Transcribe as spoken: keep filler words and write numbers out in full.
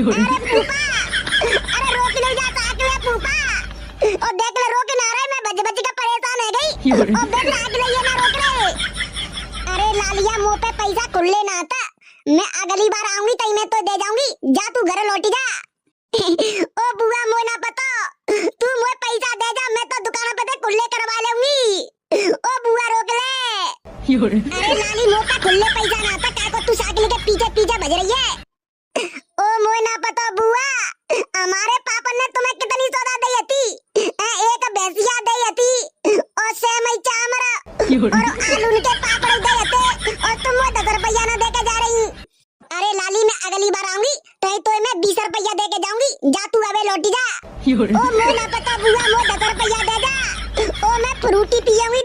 अरे फूफा, अरे रोक ले जा साइकिल है फूफा। ओ देख ले, रोक ना रहे, मैं बच बच के परेशान है गई। ओ देख ले, आगे नहीं है ना, रोक ले। अरे लालिया, मुँह पे पैसा खुल्ले ना था, मैं अगली बार आऊंगी तई मैं तो दे जाऊंगी, जा तू घर लौटी जा। ओ बुआ, मोए ना पतो, तू मोए पैसा दे जा, मैं तो दुकान पे ते खुल्ले करवा लेऊंगी। ओ बुआ, रोक ले। अरे लाली, मोए पे खुल्ले पैसा ना था, काय को तू साइकिल के पीछे पीछे भज रही है? ओ मोए ना पतो बुआ, हमारे पापन ने तुम्हें कितनी सौदा दई हती? ए, एक भैंसिया दई हती, और सेमई चामर, और आलून के पापड़ दई हते, और तुम वो दस रुपया ना दे के जा रही। अरे लाली, मैं अगली बार आऊंगी, तई तो मैं बीस रुपया दे के जाऊंगी, जा तू अबे लौटी जा। ओ मोए ना पतो बुआ, मोए दस रुपया दे जा। ओ मैं फ्रूटी पियूंगी,